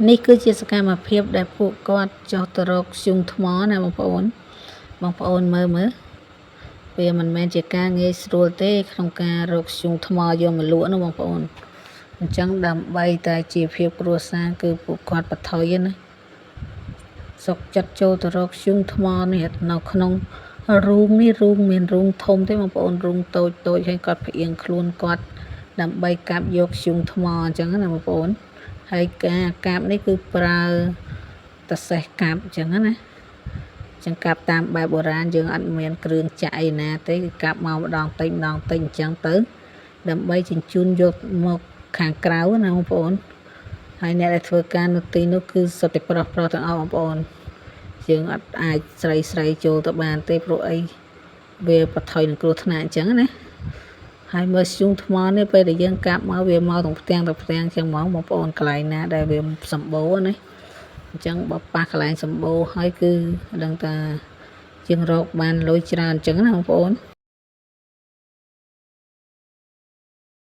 នេះគឺជាសកម្មភាពដែលពួកគាត់ចុះទៅរកធ្យូងថ្មណាបងប្អូនបងប្អូនមើលមើលវាមិនមែនជាការងាយស្រួលទេក្នុងការរកធ្យូងថ្មយកមកលក់នោះបងប្អូនអញ្ចឹងដើម្បីតែជាភាពគ្រួសារគឺពួកគាត់បថុយណាសុកចិត្តចូលទៅរកធ្យូងថ្មនេះនៅក្នុងរូងនេះរូងមានរូងធំទេបងប្អូនរូងតូចតូចហើយគាត់ផ្អៀងខ្លួនគាត់ដើម្បីកាប់យកធ្យូងថ្មអញ្ចឹងណាបងប្អូនហើយការកាប់នេះគឺប្រើតសេះកាប់អញ្ចឹងណាអញ្ចឹងកាប់តាមបែបបុរាណយើងអត់មានគ្រឿងចាក់អីណាទេគឺកាប់មកម្ដងតិចម្ដងតិចអញ្ចឹងទៅដើម្បីជញ្ជូនយកមកខាងក្រៅណាបងប្អូនហើយអ្នកដែលធ្វើការនៅទីនោះគឺសុទ្ធតែប្រុសប្រុសទាំងអស់បងប្អូនយើងអត់អាចស្រីស្រីចូលទៅបានទេព្រោះអីវាបថុយនឹងគ្រោះថ្នាក់អញ្ចឹងណាហើយមើលធ្យូងថ្មនេះពេលដែលយើងកាប់មកវាមកទាំងផ្ទាំងទាំងផ្ទាំងអញ្ចឹងហ្មងបងប្អូនកន្លែងណាដែលវាសម្បូរណាអញ្ចឹងបើប៉ះកន្លែងសម្បូរហើយគឺដឹងថាជាងរកបានលុយច្រើនអញ្ចឹងណាបងប្អូន។